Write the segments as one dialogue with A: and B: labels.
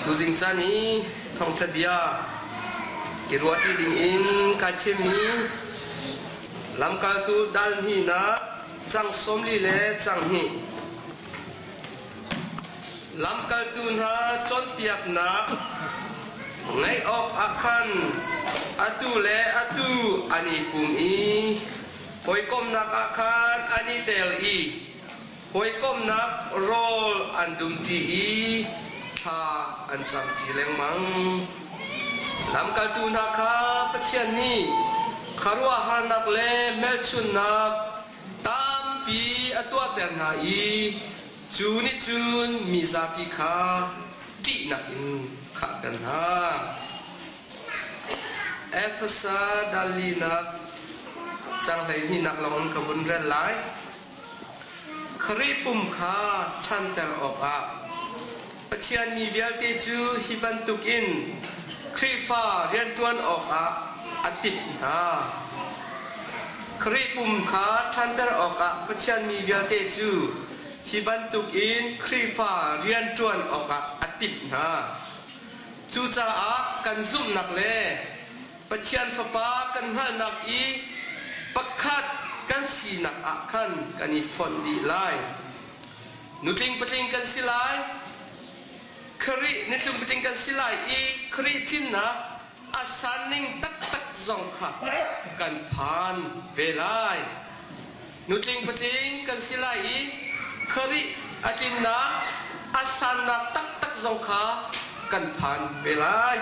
A: Tuzing caan i thawngṭha bia i ruahṭi dingin kai thimmi lamkaltu dal hnihnak cang 40 le cang hnih. Lamkaltu hna cawnpiaknak ngaih awk ah khan atu le atu an i pum i hawikomhnak ah khan an i tel i hawikomhnak rawl an dumṭi i thla an camṭi lengmang. Lamkaltu hna kha Pathian nih khuaruahharnak le hmelchunhnak tampi a tuahter hna i cu nih cun mi zapi kha ṭihnak in khahter hna. Efesa dal linak cang 12nak lawngin ka vun rel lai. Khrih pum kha ṭhanter awkah Pathian mi vialte cu hi bantukin Khrihfa rianṭuan awkah a timh hna. Khrih pum kha ṭhanter awkah Pathian mi vialte cu hi bantukin Khrihfa rianṭuan awkah a timh hna. Cucaah kan zumhnak le Pathian Fapa kan hngalhnak i pakhat kan sinak ah khan kan i fonh dih lai. Nutling patling kan si lai. Khrih nutling patling kan si lai i Khrih tlinnak a sanning taktak zong kha kan phan ve lai. Nutling patling kan si lai i Khrih a tlinnak a sannak taktak zong kha kan phan ve lai.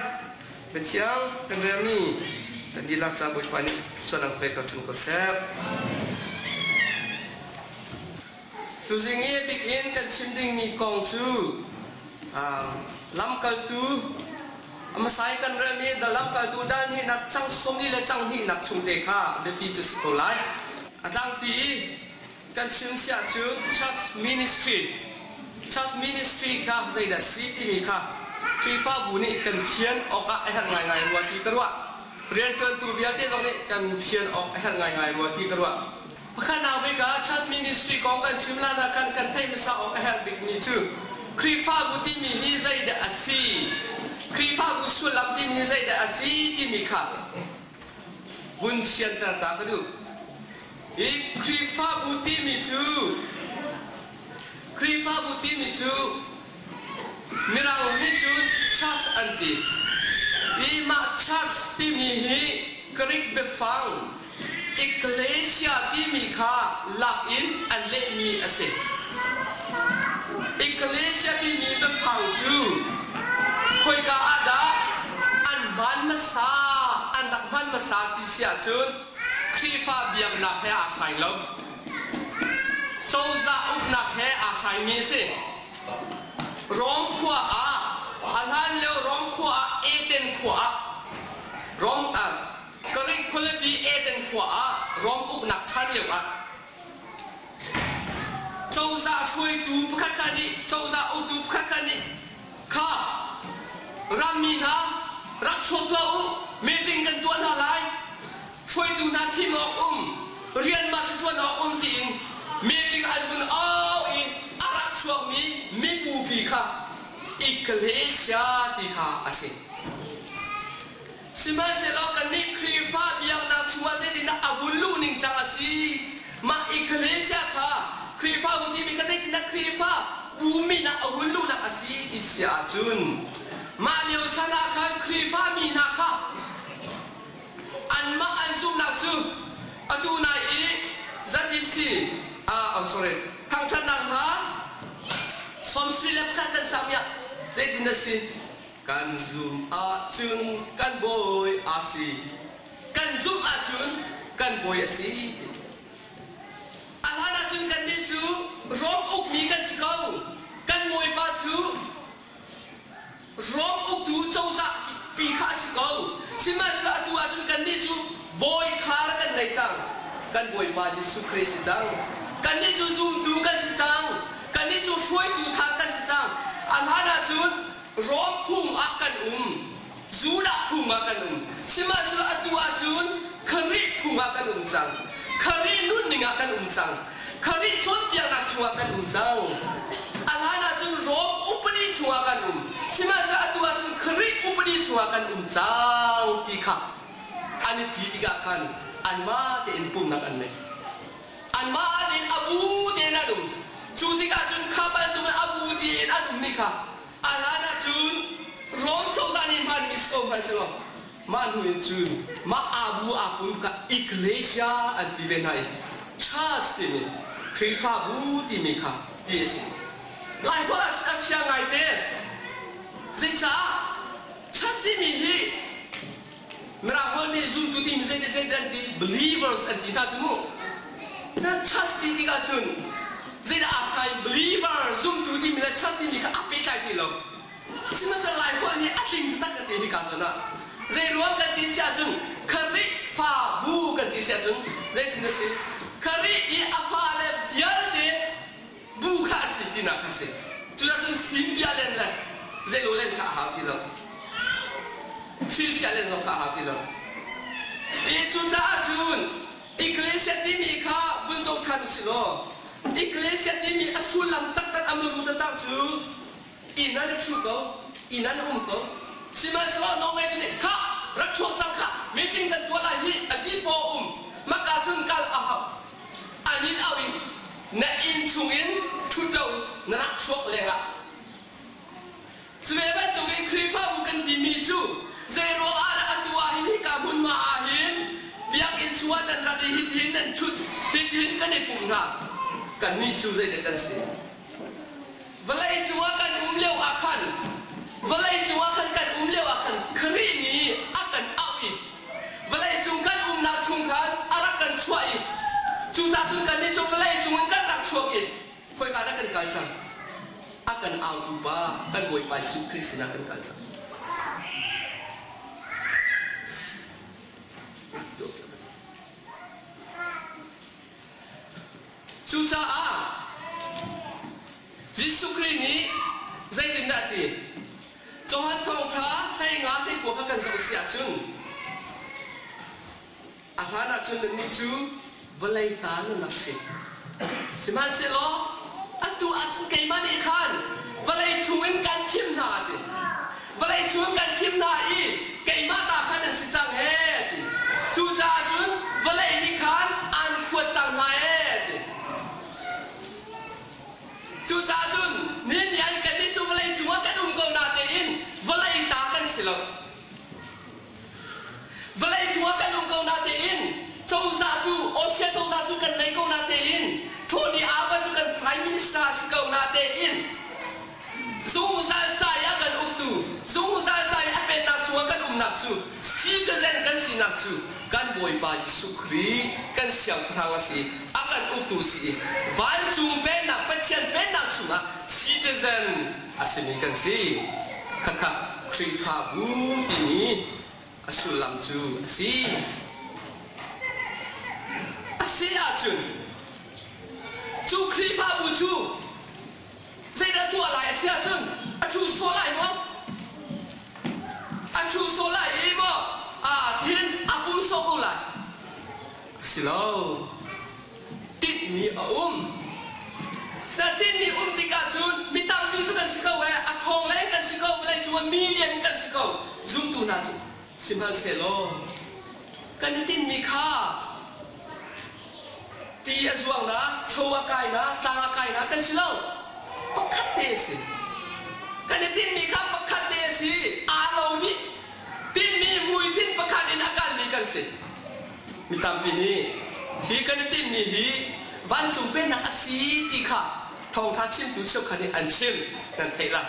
A: Biathiang kan relmi kan dihlak ca Bawipa nih sualang pe ko ṭung ko seh. Tuzing i bik in kan chim dingmi kong cu lamkaltu a hmasa i kan relmi the lamkaltu dal hnihnak cang 40 le cang hnihnak chung te kha biapi cu si ko lai. A tlangpi kan chim siah cu church ministry church ministry kha zeidah si timi kha Khrihfabu nih kan fian awkah a herh ngaingai rua ti ka ruah. Rianṭuantu vialte zong nih kan fian awk a herh ngaingai rua ti ka ruah. Pakhatnak bik ah church ministry kong kan chim lan ah khan kan theih hmasa awk a herh bikmi cu Khrihfabu timi hi zeidah a si? Khrihfabu sullam timi hi zeidah a si timi kha vun fianter ta ka duh. Hi Khrihfabu timi cu Khrihfabu timi cu Mirang nih cun church an ti. Hi mah church timi hi Greek biafang ekklesia timi kha lak in an lehmi a si. Ekklesia timi biafang cu khoika ah dah an hman hmasa, an rak hman hmasa ti si ahcun Khrihfa biaknak he aa sai lo. Cozah uknak he aa saimi a si. Rom khua ah a hlan lio Rom khua ah Eden khua ah Rom ah Greek khualipi Eden khua ah Rom uknak chan lio ah cozah hruaitu pakhat khat nih cozah uktu pakhat khat nih kha rammi hna rak chuak tuah u meeting kan tuah hna lai hruaitu hna thim awk um rian mah cu ṭuan awk um tiin meeting an vun au i a rak chuakmi mibupi kha Ecclesia ti kha a si. Sihmanhsehlaw kannih Khrihfa biaknak chungah zeitindah a vun luh ning cang a si? Mah Ecclesia kha Khrihfabu timi kha zeitindah Khrihfa bu min ah a hun luhnak a si ti si ahcun mah lio chan ah khan Khrihfa mi hna kha anmah an zumhnak cu atu nai i ZEC ah oh sorry thangṭhatnak hna 71 kan sang ah zeitin a si kan zum ahcun kan bawi a si kan zumh ahcun kan bawi a si ti a hlan ahcun kannih cu Rom ukmi kan si ko kan bawipa cu Rom uktu cozah pi kha a si ko. Sihmanhsehlaw atu ahcun kannih cu bawi khar kan ngei cang. Kan Bawipa Jesuh Khrih si cang. Kannih cu zumtu kan si cang. Kannih cu hruaitu tha kan si cang. A hlan ahcun Rom phung ah kan um. Judah phung ah kan um. Sihmanhsehlaw atu ahcun Khrih phung ah kan um cang. Khrih nunning ah kan um cang. Khrih cawnpiaknak chungah kan um cang. A hlan ahcun Rom upadi chungah kan um. Sihmanhsehlaw atu chungah kan um cang ti kha an i ti tikah khan anmah tein pumnak an nei. Anmah tein a bu tein an um. Cu tikah cun kha bantukin a bu tein an ummi kha a hlan ahcun Rom cozah nih hmanmi si ko hmanhsehlaw mah hnu in cun mah aa bu aa pum kha Ecclesia an ti ve hna i church timi Khrihfabu timi kha ti a si. Laiholh ah cun a fiang ngaite. Zeicah church timi hi Mirang holh nih zumtu timi zei zei an ti believers an ti hna cu mu. Na church ti tikah cun zeidah aa sai believer zumtu timi le church timi kha a pehtlai ti lo. Sihmanhsehlaw Laiholh nih a tling taktak kan ti hika zawn ah. Zei ruang kan ti si ahcun Khrihfabu kan ti si ahcun zeitin a si? Khrih i a fale vialte bu kha a si tinak kha a si. Cucaah cun simpia len le zeilo len kha a hau ti lo. Hrilhfiah len zong kha a hau ti lo. I cucaah cun Ecclesia timi kha vun zoh ṭhan usih law Ecclesia timi a sullam taktak a muru taktak cu inn ah na ṭhu ko, inn ah na um ko. Sihmanhsehlaw nawlngeitu nih khah rak chuak cang khah meeting kan tuah lai hi a zipaw um maka cun kal a hau. An in auh i na inn chungin ṭhut loin na rak chuak lengah cu ve bantukin Khrihfabu kan timi cu zeiruang ah dah atu ah hin hika hmunhma ah hin biakinn chungah nan rat i hitihin nan ṭhut hitihin kan i pum hna kannih cu zeidah kan si Vawlei cungah kan um lio ah khan vawlei cungah khan kan um lio ah khan Khrih nih a kan auh i vawlei cung kan umnak chung khan a rak kan chuah i cucaah cun kannih cu vawlei cung in kan rak chuak i khoika dah kan kal cang? A kan autu pa kan Bawipa Jesuh Khrih sinah kan kal cang. Cucaah Jesuh Khrih nih zeitindah a ti? Johan Thawngṭha 15 hlei kha kan zoh si ahcun a hlan ahcun nannih cu vawlei ta nan rak si. Sihmanhsehlaw atu ahcun keimah nih khan vawlei chungin kan thim hna a ti. Vawlei chung kan thim hna i keimah ta khan an si cang ee ti. Cucaah cun vawlei nih khan aan huat cang hna ee ti. Cucaah cun nihin ni ah kannih cu vawlei cungah kan um ko natein vawlei ta kan si lo. Vawlei cungah kan um ko natein cozah cu Austria cozah cu kan nei ko natein Tony Abbott cu kan prime minister a si ko natein zungzal ca i a kan uktu zungzal ca i a pennak chungah kan umnak cu citizen kan sinak cu kan Bawipa Jesuh Khrih kan siangpahrang a si a kan uktu si i vancung pennak Pathian pennak chungah citizen a simi kan si. Khakha Khrihfabu timi a sullam cu a si. A si ahcun cu Khrihfabu cu zeidah tuah lai a si ahcun a ṭhu sawh lai maw? A ṭhu sawh lai i maw aa thin a pum sawh ko lai? A si lo. Tinhmi a um. Sinain tinhmi um tikah cun mi tampi cu kan si ko ee, a thong leng kan si ko, vawlei cung ah million in kan si ko. Zumtu hna cu sihmanhsehlaw kan i tinhmi kha ti a zuang na, cho a kai na, tlang a kai na kan si lo. Pakhat te a si. Kan i tinhmi kha pakhat te a si. Aa lo dih. Tinhmi hmuitinh pakhat in a kalmi kan si. Mi tampi nih hi kan i tinhmi hi vancung pennak a si ti kha thawngṭha chimtu cheukhat nih an chim nan theih lai.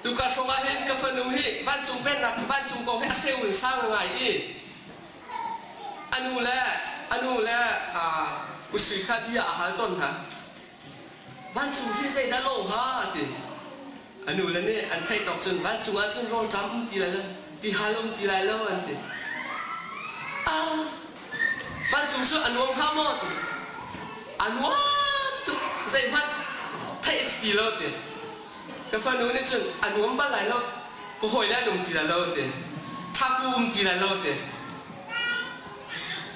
A: Tuka hrawng ah hin ka fanu hi vancung pennak vancung kong hi a seu in sang ngai i a nu le a nu le usui kha bia a hal tawn hna. Vancung hi zeidah lo hnga a ti. A nule nih an theih tawk cun vancung ah cun rawlṭam um ti lai lo, tihal um ti lai lo an ti. Ah, vancung cu a nuam hnga maw ti. A nuam tuk zeihmanh theih a si ti lo ti. Ka fanu nih cun a nuam bal lai lo, ka hawile an um ti lai lo ti. Thaku um ti lai lo ti.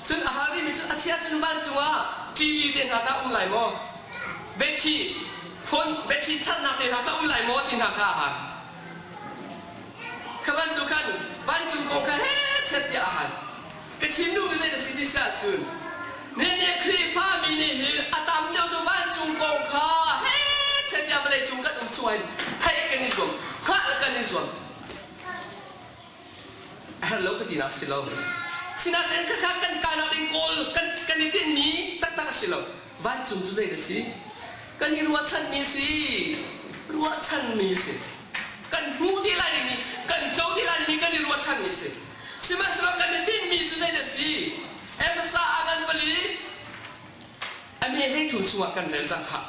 A: Cun a hal rihmi cu a si ahcun vancung ah TV te hna tah um lai maw? Battery phone battery charnak te hna kha um lai maw ti hna kha a hal. bantuk khan vancung kong kha hechet tiah a hal. Ka chim duhmi zei na si ti si ahcun nihin Khrihfami nih hin a tam deuh cu vancung kong kha hechet tiah vawlei cung kan um chung ahhin theih kan i zuam, hngalh kan i zuam. A herh lo ka tinak si lo. Sinain khakha kan kainak ding kawl kan kan i tinhmi taktak a si lo. Vancung cu zei na si? Kan i ruahchanmi si. Ruahchanmi si. Kan hmuh ti lai dingmi, kan co ti lai dingmi kan i ruahchanmi si. Sihmanhsehlaw kan i tinhmi cu zei na si? Efesa ah kan pali a me hlei thum chungah kan rel cang khah.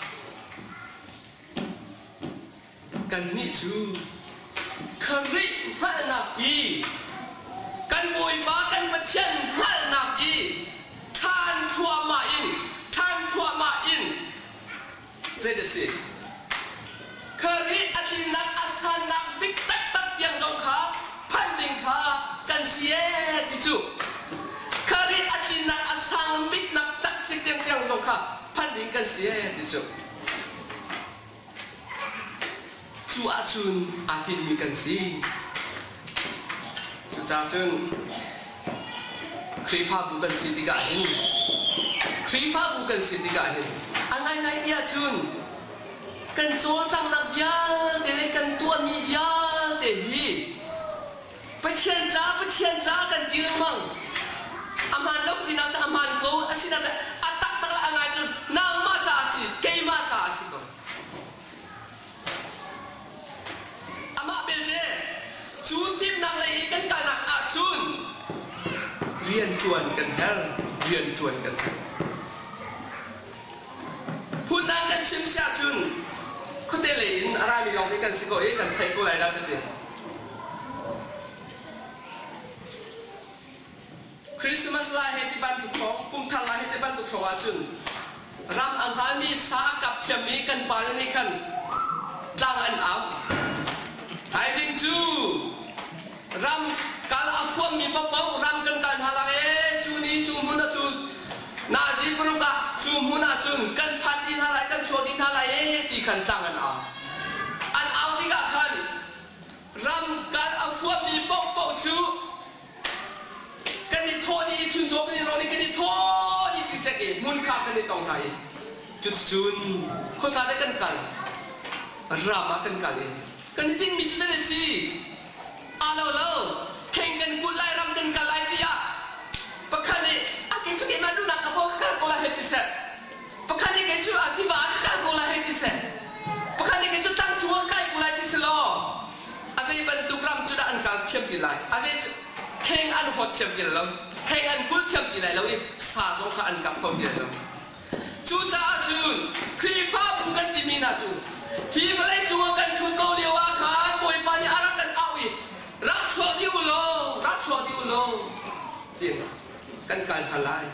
A: Kannih cu Khrih hngalhnak i kan Bawipa kan Pathian hngalhnak i ṭhan thluahmah in ṭhan thluahmah in zei dah si? Khrih a tlinnak a sannak bik taktak tiang zong kha phanh ding kha kan si ee ti cu Khrih a tlinnak a sang biknak tak tiang tiang zong kha phanh ding kan si ee ti cu. Cu ahcun aa tinhmi kan si. Cucaah cun Khrihfabu kan si tikah hin Khrihfabu kan si tikah hin a ngaingai ti ahcun kan cawlcanghnak vialte le kan tuahmi vialte hi Pathian ca Pathian ca kan ti lengmang. A hmaan lo ti nak a hmaan ko. Asinain a taktak le a ngai cu nangmah ca a si, keimah ca a si ko. Amah belte cu timhnak lei i kan kalnak ahcun rianṭuan kan herh, rianṭuan kan herh. Phundang kan chim si ahcun khuate lei in a rami lawng nih kan si ko i kan theih ko lai dah ka ti. Christmas lai he ti bantuk hrawng, kum thar lai he ti bantuk hrawng ahcun ram a hngalmi sa a kap thiammi kan pale nih khan tlang an au. Thaizing cu ram kal a huammi paohpaoh ram kan kal hna lai ee cu ni cu hmun ah cu nazi paruk ah cu hmun ah cun kan phan dih hna lai kan chuak dih hna lai ee ti khan tlang an au. An au tikah khan ram kal a huammi paohpaoh cu kan i thawh dih i chuncaw kan i rawh i kan i thawh dih cikcek i hmun kha kan i tong hna i cuticun khoika dah kan kal ram ah kan kal i kan i tinhmi cu zei a si aa lo lo kheng kan kulh lai ram kan kal lai tiah pakhat nih a kei cu keimah duhnak ka paw ka kal ko lai hei ti seh Pakhat nih kei cu a tiva ah ka kal ko lai hei ti seh. Pakhat nih kei cu tlang cung ah kai ko lai ti si law a zei bantuk ram cu dah an kal thiam ti lai. A zei kheng an hawt thiam ti lo. Kheng an kulh thiam ti lai lo i sa zong kha an kap kho ti lai lo. Cucaah cun Khrihfabu kan timi hna cu hi vawlei cungah kan ṭhu ko lio ah khan Bawipa nih a rak kan auh i rak chuak dih u law, rak chuak dih u law tiin kan kal hna lai.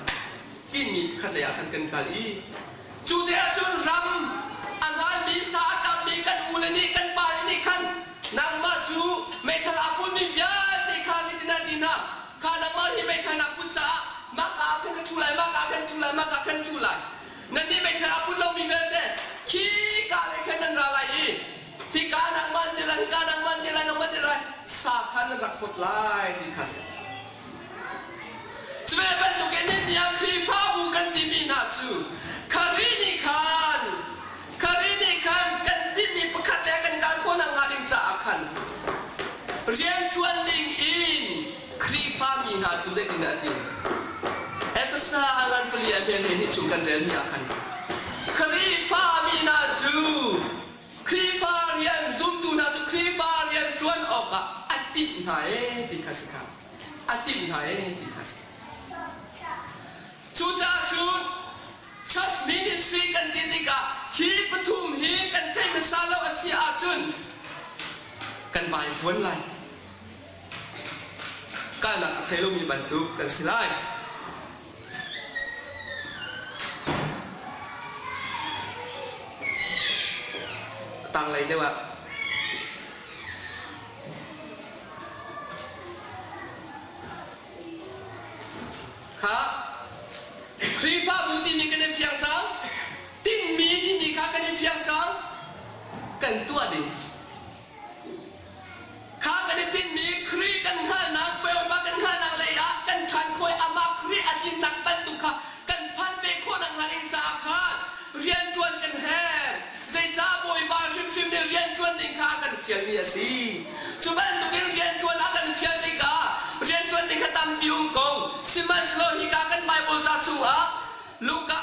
A: Tinmi pakhat lei ah khan kan kal i cu te ahcun ram a hngalmi sa a kapmi kan ule nih kan pale nih khan nangmah cu meithal aa putmi vialte kha zeitin dah ti hna kha nangmah hi meithal naa put caah mah ah khan ka ṭhu lai mah ah khan ṭhu lai mah ah khan ṭhu lai nannih meithal aa put lomi vialte khi ka lei khan nan ra lai i hika nangmah an ti lai hika nangmah an ti lai nangmah an ti lai sa kha nan rak hawt lai ti kha a si. Cuve bantukin nihin ah Khrihfabu kan timi hna cu Khrih nih khan Khrih nih khan kan timhmi pakhat le kan kal khawh nakhnga ding caah khan rianṭuan ding in Khrihfami hna cu zeitindah a ti? Efesa a ngan pali a hmel he nih chung kan relmi ah khan Khrihfami hna cu Khrihfa rian zumtu hna cu Khrihfa rian ṭuan awkah a timh hna ee ti kha si kha. A timh hna ee ti kha si. Cucaah cun church ministry kan ti tikah hi pathum hi kan theih hmasa lo a si ahcun kan vaivuan lai. Kalnak a thei lomi bantuk kan si lai. A tanglei deuh ah Kha Khrihfabu timi kan i fiang cang. Tinhmi timi kha kan i fiang cang. Kan tuah ding. Kha kan i tinhmi. fialmi a si. Cu bantukin rianṭuan a kan fial tikah rianṭuan ding kha tampi um ko. Sihmanhsehlaw hika kan Baibal ca chungah Luka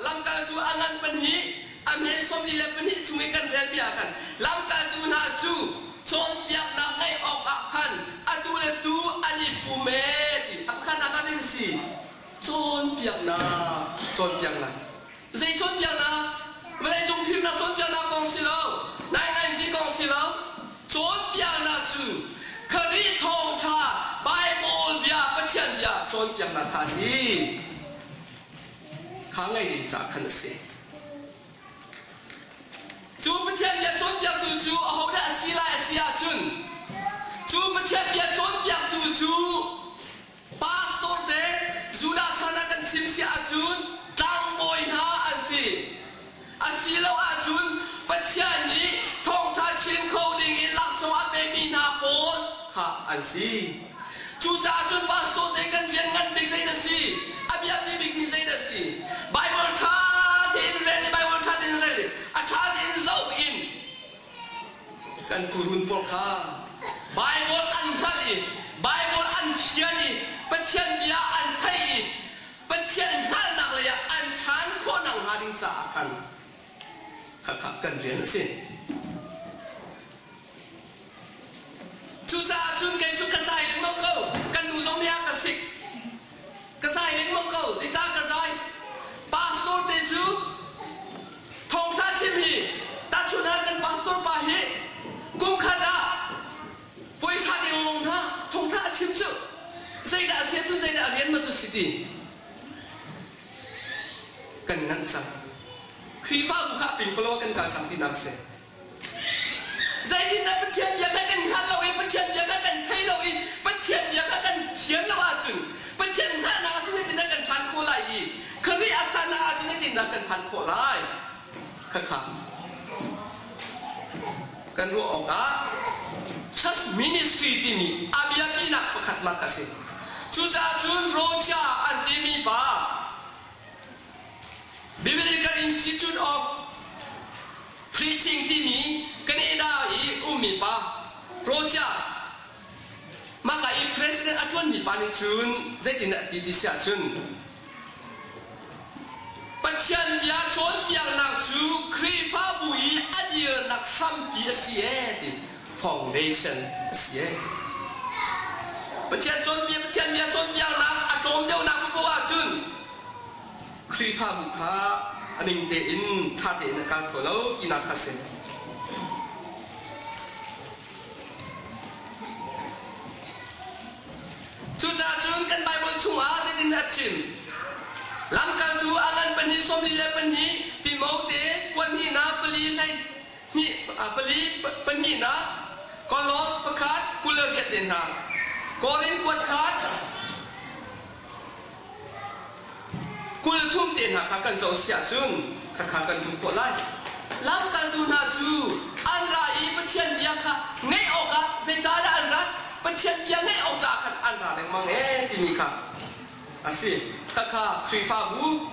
A: lamkaltu a ngan pahnih a hme 42 chung i kan relmi ah khan lamkaltu hna cu cawnpiaknak ngeih awkah khan atu le tu an i pum ee ti. A pakhatnak ah zei a si? Cawnpiaknak. Cawnpiaknak. Zei cawnpiaknak? Vawleicung fimnak cawnpiaknak kong si lo, nainganzi kong si lo. Cawnpiaknak cu Khrih thawngṭha Baibal bia Pathian bia cawnpiaknak kha a si. Kha ngei ding caah khan a si. Cu Pathian bia cawnpiaktu cu ahodah a si lai a si ahcun cu Pathian bia cawnpiaktu cu Pastor te Judah chan ah kan chim si ahcun tlangbawi hna an si. Asilo ahcun Pathian nih thawngṭha chim kho ding in laksawng a pekmi hna pawl kha an si. Cucaah cun pastor te kan rian ngan bik zei na si? A biapi bikmi zei dah si? Bible ṭha tein rel i Bible ṭha tein rel i a ṭha tein zoh in kan tuurun pawl kha Bible an hngalh i Bible an fian i Pathian bia an theih i Pathian hngalhnak lei ah an ṭhan khawh nakhnga ding caah khan khakha kan rian a si. Cucaah cun kei cu ka zai lengmang ko. Kan nu zong nih a ka sik. Ka zai lengmang ko. Zeicah ka zai? Pastor te cu thawngṭha chim hi tahchunh ah kan pastor pa hi kum khat ah voi hra dengmang hna thawngṭha a chim cu zeidah a si ahcun zeidah a rian ma cu si ti kan nganh cang. Khrihfabu kha a pingpalo kan kal cang tinak a si. Zeitindah Pathian bia kha kan hngal lo i Pathian bia kha kan thei lo i Pathian bia kha kan fian lo ahcun Pathian hngalhnak ahcun zeitindah kan ṭhan khawh lai i Khrih a sannak ahcun zeitindah kan phan khawh lai? Khakha kan ruah awkah church ministry timi a biapinak pakhat mak a si. Cucaah cun Roja an timi pa Biblical Institute of Preaching timi Canada i ummi pa Roger mah i president a ṭuanmi pa nih cun zeitindah a ti ti si ahcun Pathian bia cawnpiaknak cu Khrihfabu i a dirnak hrampi a si ee ti foundation a si ee. Pathian cawnpiak Pathian bia cawnpiaknak a tlawm deuhnak paoh ahcun Khrihfabu kha a ning tein ṭha tein a kal kho lo tinak kha a si. Cucaah cun kan Baibal chungah zeitindah a chim? Lamkaltu a ngan pahnih 42 Timote kuathnihnak pali hlei hnih pali pahnihnak Kolos pakhat 28 te hna Korin kuat khat 30 te hna kha kan zoh si ahcun khakha kan hmuh khawh lai. Lamkaltu hna cu an ra i Pathian bia kha ngaih awkah zeicahdah an rat? Pathian bia ngaih awk caah khan an ra lengmang ee timi kha a si. Khakha Khrihfabu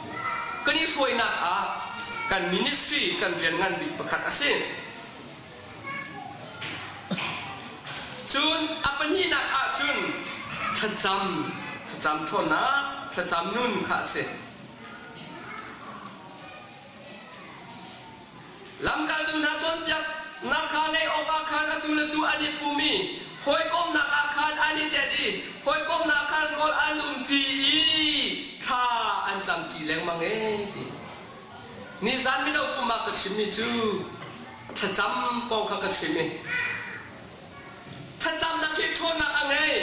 A: kan i hruainak ah kan ministry kan rian ngan bik pakhat a si. Cun a pahnihnak ahcun thlacam, thlacam ṭhawnnak, thlacam nun kha a si. Lamkaltu hna cawnpiaknak kha ngaih awkah khan atu le tu an i pum i hawikomhnak ah khan an i tel i hawikomhnak khan rawl an umṭi i thla an camṭi lengmang ee ti. Nizan mino pum ah ka chimmi cu thlacam kong kha ka chim i thlacamnak hi ṭhawnnak a ngei.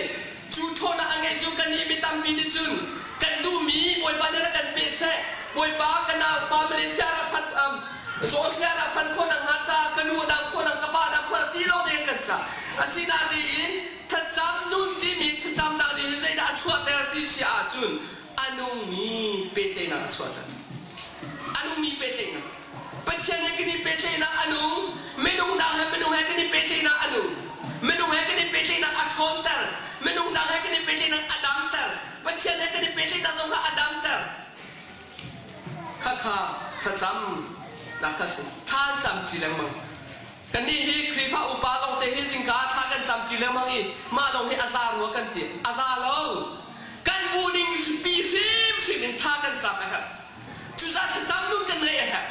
A: Cu ṭhawnnak a ngei cu kannih mi tampi nih cun kan duhmi Bawipa nih rak kan pe seh. Bawipa ka naupa Malaysia rak phan Georgia rak phan khawh nakhnga ca ka nu a dam khawh nak ka pa a dam khawh nak ti lawng te kan ca. Asinain thlacam nun timi thlacamnak nih hin zeidah a chuahter ti si ahcun a nungmi pehtlaihnak a chuahter. A nungmi pehtlaihnak. Pathian he kan i pehtlaihnak a nung, minung dang he minung he kan i pehtlaihnak a nung. Minung he kan i pehtlaihnak a ṭhawnter, minung dang he kan i pehtlaihnak a damter, Pathian he kan i pehtlaihnak zong kha a damter. Khakha thlacam nak kha si. Thla cam ṭi lengmang. Kannih hi Khrihfa upa lawng ṭi lengmang i mah lawng hi a za rua kan ti. A za lo. Kan bu ning pi hrimhrim in thla kan cam a herh. Cucaah thlacam nun kan ngeih a herh.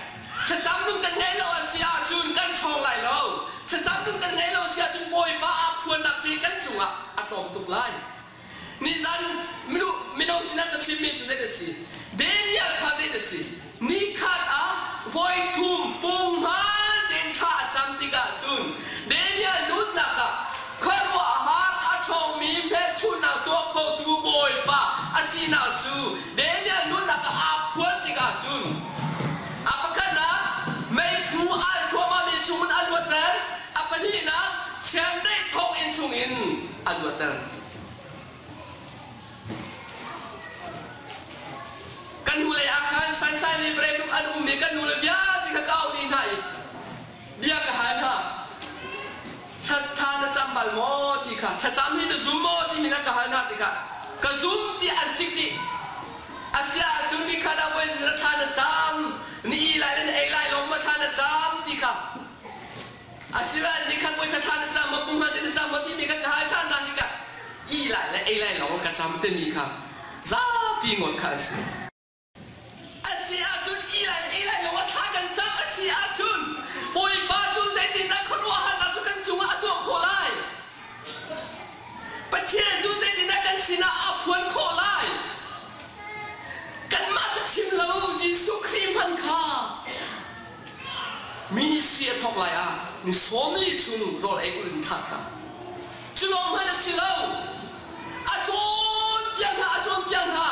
A: Thlacam nun kan ngeih lo a si ahcun kan ṭhawng lai lo. Thlacam nun kan ngeih lo a si ahcun Bawipa aa phuannak hi kan cungah a tlawm tuk lai. Nizan mino, mino sinah ka chimmi cu zei a si? Daniel kha zei a si? Nikhat ah voithum punghman tein thla a cam tikah cun Daniel nunnak ah khuaruahhar a ṭhawngmi hmelchunhnak tuah khotu Bawipa a sinak cu Daniel nunnak ah aa phuan tikah cun a pakhatnak meiphu al thluahmahmi chungin a luatter, a pahnihnak chiandeih thonginn chungin a luatter. Kan hnulei ah khan Saisai le Bremuk an um i kan nule vialte kha ka auh dih hna i bia ka hal hna. Thla na cam bal maw ti kha thlacam hi na zum maw timi kha ka hal hna tikah ka zum ti an ṭik dih. Asiah ahcun nikhat ah voi zeizat thla na cam, ni i lai le na ei lai lawng maw thla na cam ti kha Asinain nikhat voi khat thla na cam maw, pu hmanh in na cam maw timi kha ka hal ṭhan hna tikah ih lai le ei lai lawng ka cam timi kha zapi ngawt kha an si. A si ahcun ih lai le ei lai lawng ah thla kan cam a si ahcun Bawipa cu zeitindah khuaruahharnak cu kan cungah a tuah khawh lai? Pathian cu zeitindah kan sinah a phuan khawh lai? Kanmah cu chim lo Jesuh Khrih hmanh kha Ministry a thawk lai ah ni 40 chung rawl ei ulh in thlah cang. Cu lawng hmanh a si lo. A cawnpiak hna, a cawnpiak hna.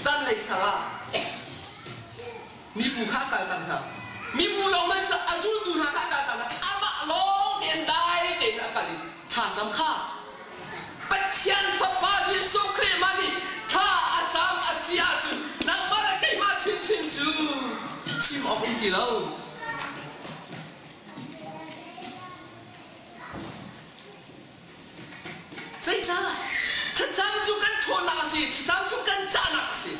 A: Zanlei sang ah mibu kha a kaltak hna. Mibu lawng hmanh si a zultu hna kha a kaltak hna. Amah lawng tein dai tein a kal i thlacam kha Pathian Fapa Jesuh Khrih mah nih thla a cam a si ahcun nangmah le keimah chinchin cu chim awk um ti lo. Zeicah? Thlacam cu kan ṭhawnnak a si. Thlacam cu kan cahnak a si.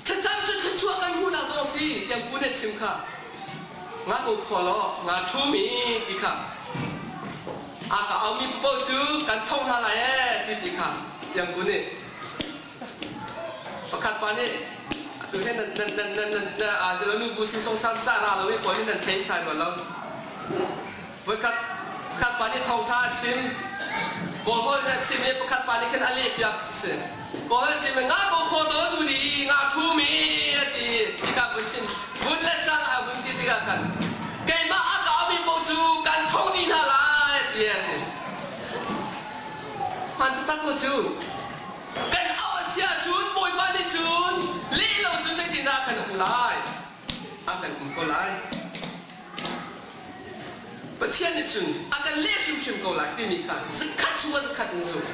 A: Thlacam cu thluachuah kan hmuhnak zong a si tiang pu nih a chim kha. Nga ko khua law nga ṭhumi ti kha a ka aumi paoh cu kan tho hna lai ee ti ti kha tiang pu nih pakhat pa nih atu hi nan nan nan nan nan na a zelo nu bu sing song sam sa ra lo i pawl hi nan thei sai rua lo Voikhat pakhat pa nih thawngṭha a chim. Kawl holh in a chim i pakhat pa nih khin a lehpiak ti si. Kawl holh chim i nga ko khaw to tu di nga ṭhumi a ti tikah vun chim. Vun le cang a vun ti tikah khan keimah a ka aumi paoh cu kan thong dih hna lai ti a ti. Hman taktak ko cu. Kan auh a si ahcun Bawipa nih cun leh lo cun zeitindah kan um lai? A kan um ko lai. Pathian nih cun a kan leh hrimhrim ko lai timi kha zakhat chungah zakhat in zumh.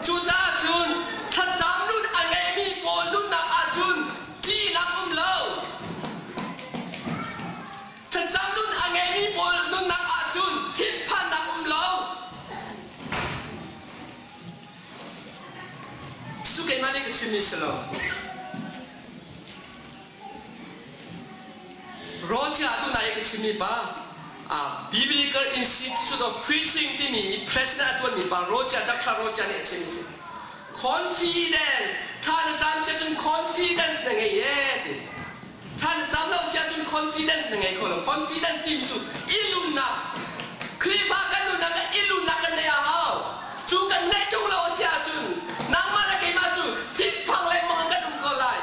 A: Cucaah cun thlacam nun a ngeimi pawl nunnak ahcun ṭihnak um lo. Thlacam nun a ngeimi pawl nunnak ahcun thinphannak um lo. Cu keimah nih ka chimmi si lo. Roger tunai i ka chimmi pa Biblical Institute of Preaching timi president a ṭuanmi pa Roger Dr. Roger nih a chim si. Confidence tha na cam si ahcun confidence na ngei ee ti. Tha na cam lo si ahcun confidence na ngei kho lo. Confidence timi cu i lunnak Khrihfa kan nunnak ah i lunnak kan neih a hau. Cu kan neih ṭung lo a si ahcun nangmah le keimah cu thinphang lengmang kan um ko lai.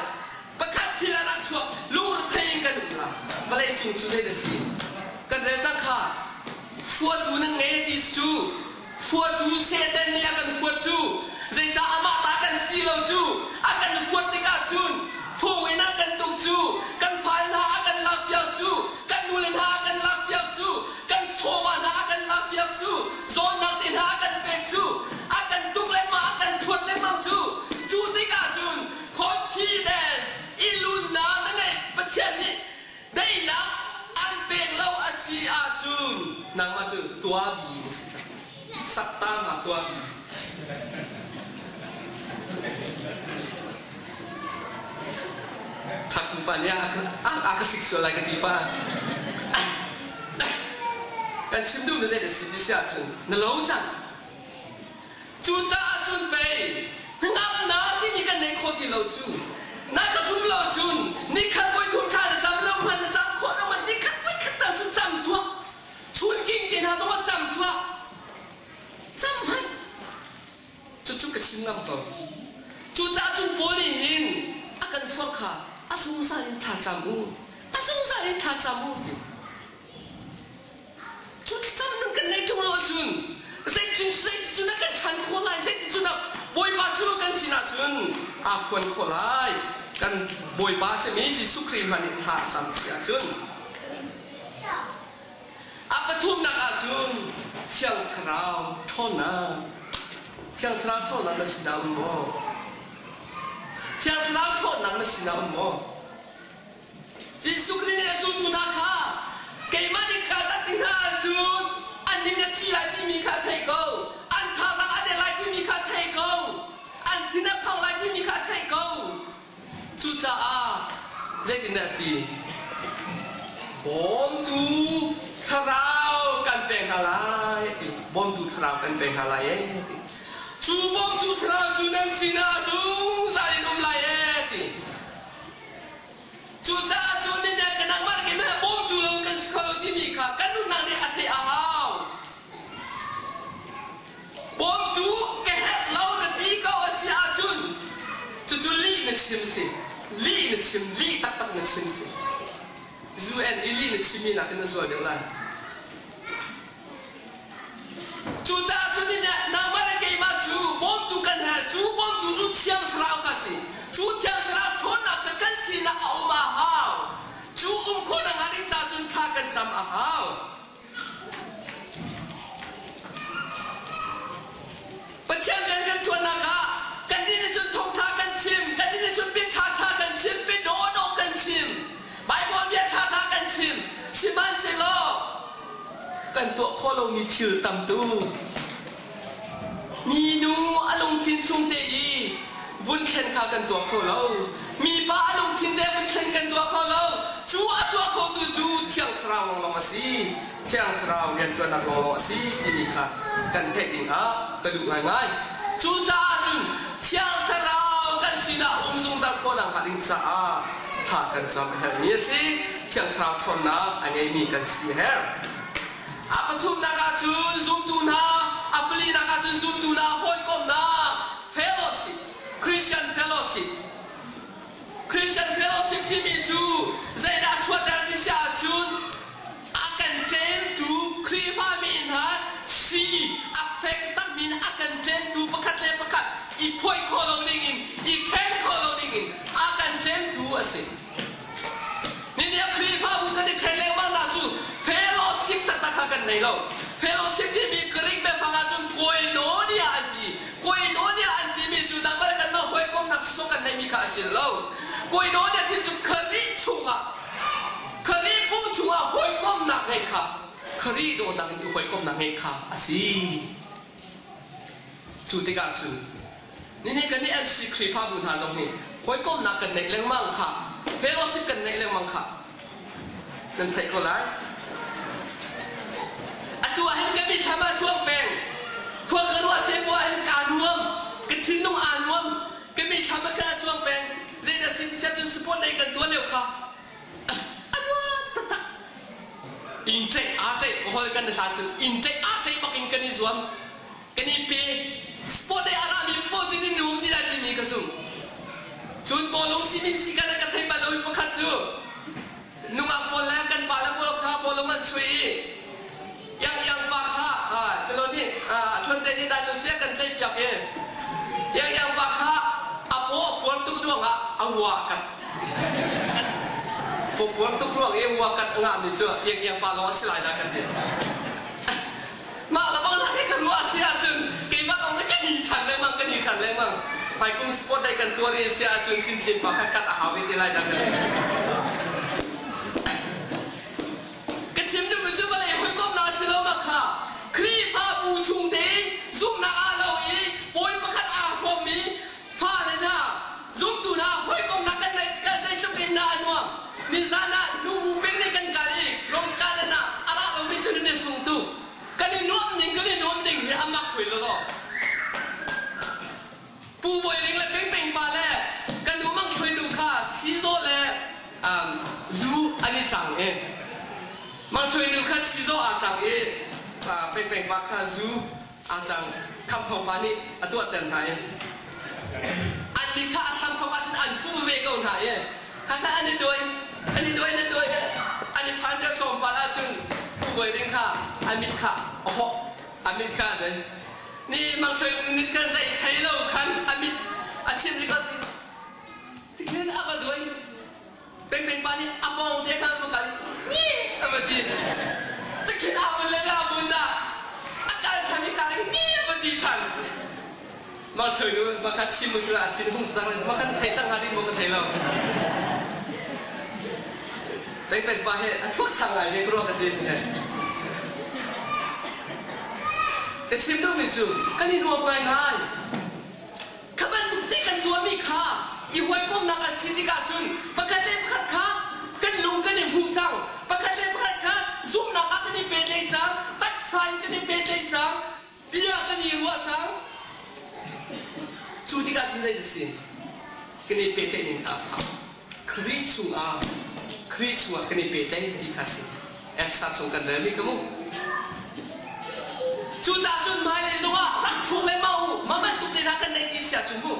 A: Pakhat thil a rak chuak lungrethei in kan um la vawlei cung cu zei na si kan rel cang kha huatu nan ngei ti cu huatu Satan nih a kan huat cu zeicah amah ta kan si lo cu a kan huat tikah cun fung in a kan tuk cu kan fal hna a kan lakpiak cu kan nule hna a kan lakpiak cu kan chawva hna a kan lakpiak cu zawnnak te hna a kan pek cu a kan tuk lengmang a kan ṭhuat lengmang cu cu tikah cun Confidence i lunnak na ngeih Pathian nih daihnak an pek lo a si ahcun nangmah cu tuabi na si cang. Sakta ma tuabi. Thakku pa nih a ka sik sual lai ka ti pa. Kan chim duhmi zei dah si ti si ahcun na lo cang. Cucaah cun pei hnangamnak timi kan nei khawh ti lo cu. Na ka zum lo cun nikhat voi thum thla na cam lo hmanh na cam khawh lo hmanh nikhat voi khat tal cu cam tuah. Chun king te hna zong ah cam tuah. Cam hmanh. Cucu ka chim ngam ko. Cucaah cun Paul nih hin a kan forh kha a zungzal in thla cam u. A zungzal in thla cam u ti. Cu thlacam nun kan neih ṭung lo ahcun zeitin zeiticun a kan ṭhan khawh lai, zeiticun ah Bawipa cu kan sinah cun aa phuan khawh lai. Kan Bawipa a simi Jesuh Khrih hmanh nih thla a cam si ahcun. A pathumnak ahcun Thiang Thlarau ṭhawnnak. Thiang Thlarau ṭhawnnak na sinah um maw? Thiang Thlarau ṭhawnnak na sinah um maw? Jesuh Khrih nih a zultu hna kha keimah nih kaa tat ti hna ahcun an ning a ṭhi lai timi kha a thei ko, an thazaang a der lai timi kha a thei ko, an thin a phang lai timi kha a thei ko. Cucaah zeitindah a ti? Bawmtu thlarau kan pek hna lai a ti. Bawmtu thlarau kan pek hna lai ee a ti. Cu bawmtu thlarau cu nan sinah a zungzal in um lai ee a ti. Cucaah cu nih ka nangmah le keimah bawmtu lo kan si kho lo timi kha kan nunnak nih a theih a hau. Bawmtu ka herh lo na ti ko a si ahcun cucu lih na chim si. Lih na chim, lih taktak na chim si. UN i lih na chimmi nakin na zual deuh lai. Cucaah cun nangmah le keimah cu bawmtu kan herh. Cu bawmtu cu Thiang Thlarau kha a si. Cu Thiang Thlarau ṭhawnnak kha kan sinah a um a hau. Cu um khawhnak hnga ding caah cun thla kan cam a hau. Pathian rian kan ṭuannak ah kannih nih cun thawngṭha kan chim, kannih nih cun bia ṭhaṭha kan chim, bia dawhdawh kan chim, Baibal bia ṭhaṭha kan chim. Sihmanhsehlaw kan tuah khawh lomi thil tam tuk. Minu a lungthin chung te i vun thlen kha kan tuah kho lo. Mipa a lungthin te vun thlen kan tuah kho lo. Cu a tuah khotu cu Thiang Thlarau lawnglawng a si. Thiang Thlarau rianṭuannak lawnglawng a si timi kha kan theih ding ah ka duh ngaingai. Cucaah cun Thiang Thlarau kan sinah um zungzal khawhnak hnga ding caah thla kan cam a herhmi a si. Thiang Thlarau ṭhawnnak a ngeimi kan si a herh. A pathumnak ah cun zumtu hna, a palinak ah cun zumtu hna hawikomhnak fellowship, Christian fellowship. Christian fellowship timi cu zeidah a chuahter ti si ahcun a kan ṭemtu Khrihfami hna hri a fek takmi in a kan ṭemtu pakhat le pakhat i phoih khawh lo dingin, i ṭhen khawh lo dingin a kan ṭemtu a si. Nihin ah Khrihfabu kan i ṭhen lengmang hna cu fellowship taktak kha kan nei lo. Fellowship timi Greek biafang ahcun koinonia an ti. Koinonia an timi cu nangmah le kanmah hawikomhnak sawsawh kan neihmi kha a si lo. Koinonia ti cu Khrih chungah, Khrih pum chungah hawikomhnak ngeih kha, Khrih dawtnak in i hawikomhnak ngeih kha a si. Cu tikah cun nihin kan i MC Khrihfabu hna zong hi hawikomhnak kan neih lengmang kha, fellowship kan neih lengmang kha nan theih ko lai. Atu ah hin ka mithlam ah cuang peng. Khua ka ruah ce poah hin kaa nuam, ka thinlung aa nuam, ka mithlam ah khan a cuang peng. Zeidah si ti siah cun support lei kan tuah lio kha a nuam taktak. Inn ṭeih aa ṭeih hol kan hla cun inn ṭeih aa ṭeih bak in kan i zuam. Kan i pe. Sport lei a rami paoh cu ni nuam ni lai timi ka zumh. Cun bawlung simi si kan ka thei bal lomi pakhat cu nungak pawl le kan pa le pawl kha bawlung an chuih i iang iang pa kha cilo nih hluan te nih dai lu cia kan tlaih piak i iang iang pa kha a paw a puar tuk ruangah a wua kat paw puar tuk ruang i wua kat a ngahmi cu iang iang pa lawng a si lai dah kan ti. Mah le bang hi ka ruah si ahcun keimah lawng hi kan i ṭhan lengmang kan i ṭhan lengmang. Hmaikum sport day kan tuar i si ahcun cincin pa kha kat a hau ve te lai dah ka ti. Ka chim duhmi cu vawlei hawikomhnak a si lo ma kha Khrihfabu chung te zumhnak aa lo i bawi pakhat aa hrawm i fale hna zumtu hna hawikomhnak kan neih tikah zeitluk in dah a nuam. Nizan ah nubu peng nih kan kal i Rose Garden ah a ra lomi cu nan i sung tuk. chizawh aa cang i pengpeng pa kha zu aa cang. Khamthawng pa nih a tuahter hna i an mit kha a hramthawk ahcun an fuh ve ko hna i khakha an i duai an i duai an i duai an i phan deuh tlawmpal ahcun Pu Bawi Ring kha a mit kha a hawh a mit kha a ni Mang Thluai nih kan zei thei lo khan a mit a chim ti ko tikhin a va duai Pengpeng pa nih a pawng te kha va kal ni a va ti. Tikhin a vun le a vun dah a kal ṭhan i kal in ni a va ti ṭhan. Mang Thluai nu makha chim usila a thin hung tak le makha thei cang hnga ding maw ka thei lo. Pengpeng pa he a thuak ṭhang ngai ve ka ruah ka ti mi he. Ka chim duhmi cu kan i nuam ngaingai. Kha bantuk te kan tuahmi kha i hawikomhnak an si tikah cun pakhat le pakhat kha kan lung kan i hmuh cang. Pakhat le pakhat kha zumhnak ah kan i pehtlaih cang, taksa in kan i pehtlaih cang, bia kan i ruah cang. Cu tikah cun zei a si? Kan i pehtlaih ning kha a fak. Khrih chungah Khrih chungah kan i pehtlaih ti kha a si. Efesa chung kan relmi kha mu. Cucaah cun hmailei zongah rak thluk lengmang u. Mah bantuk te hna kan neih ti si ahcun mu.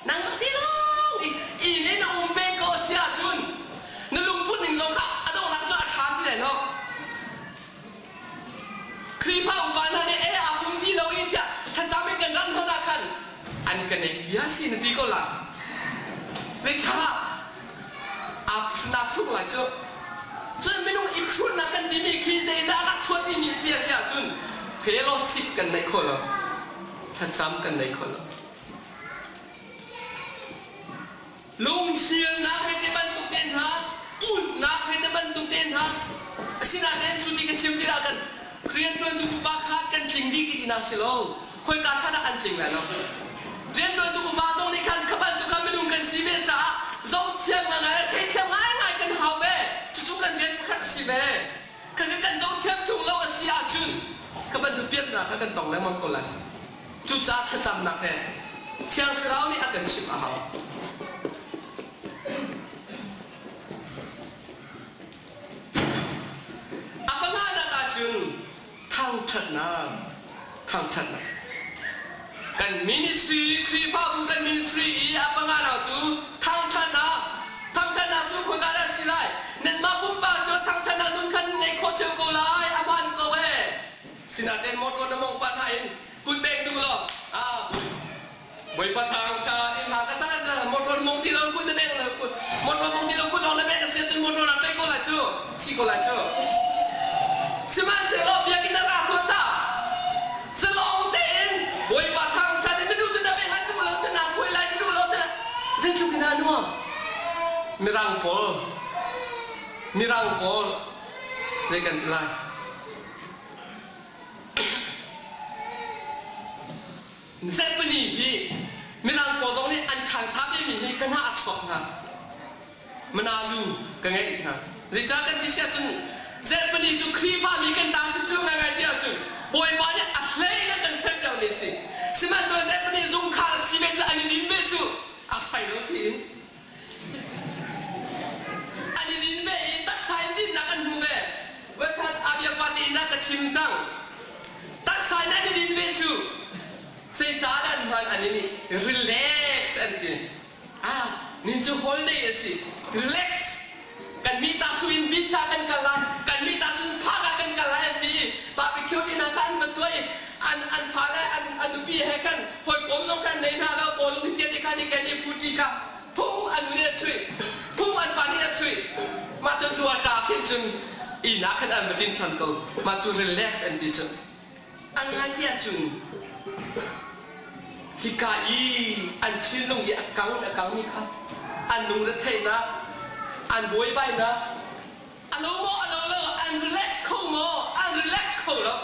A: Nangmah ti lawng i inn in na um peng ko a si ahcun na lungput ning zong kha a donghnak cu a ṭha ti lai lo. Khrihfa upa hna nih ee aa pum ti lo i tiah thlacam in kan ram hmanh ah khan an ka nek bia si na ti ko lai. Zeicah aa naa phruk lai cu? Cun minung i phrunnak kan timi khi zeidah a rak chuah timi ti a si ahcun fellowship kan neih khawh lo. Thlacam kan nei kho lo. Lungthliarnak he te bantuk te hna, utnak he te bantuk te hna. Asinain cu ti ka chim tikah kan rianṭuantu upa kha kan tling dih ti tinak si lo. Khoika chan ah an tling lai lo. Rianṭuantu upa zong nih khan kha bantuk kha minung kan si ve caah zohthiam ngaingai le theithiam ngaingai kan hau ve. Cucu kan rian pakhat a si ve. Kan kan zohthiam ṭung lo a si ahcun kha bantuk piannak kha kan tong lengmang ko lai. Cucaah thlacamnak he Thiang Thlarau nih a kan chimh a hau. A panganak ahcun thangṭhatnak, thangṭhatnak. Kan ministry, Khrihfabu kan ministry i a panganak cu thangṭhatnak. Thangṭhatnak cu khoika dah a si lai? Nanmah pumpak cu thangṭhatnak nun khan ngei khawh cio ko lai, a hmaan ko ee. Sinain motor na mawngh pah hna in kun pek duh law ah Bawipa thang tha in hla ka sa motor mong ti lo kun na beng motor mong ti lo kun lawng na beng a si cun motor na tlaih ko lai cu thi ko lai cu sihmanhsehlaw biakinn na ra tuah ca zalong tein Bawipa thang tha in na duh cu na beng an duh lo cu naa thuai lai na duh lo cu zeitluk in dah nuam mirang pawl mirang pawl zei kan ti lai Zeppeli hi Mirang pawl zong nih an khansa vemi hi ka hna a chuak hna. Manalu ka ngeih hna. Zeicah kan ti siah cun Zeppeli cu Khrihfami kan ta si cu ngaingai ti ahcun Bawipa nih a hlei in a kan ser deuhmi a si. Sihmanhsehlaw Zeppeli zungkhar a si ve cu an i din ve cu a sai lo tiin An i din ve i taksa in dinnak an hmu ve. Voikhat Abiapa te inn ah ka chim cang. Taksa in an i din ve cu zeicah dah an hman an i nih relax an ti. Ah, nin cu holiday a si. Relax. Kan mi ta su in beach ah kan kal lai, kan mi ta su in park ah kan kal lai an ti i barbecue te hna kha an va tuah i an an fale an an nupi he khan hawikom zong khan nei hna lo bawlung hi tia te khan i kan i fuṭi kha phung an nu nih a chuih phung an pa nih a chuih mah tu rua ṭa khin cun inn ah khan an va ṭin ṭhan ko mah cu relax an ti cu an ngai ti ahcun hika i an thinlung i a kang a kangmi kha an lungretheihnak an buaibainak A lo maw a lo lo an relax kho maw an relax kho lo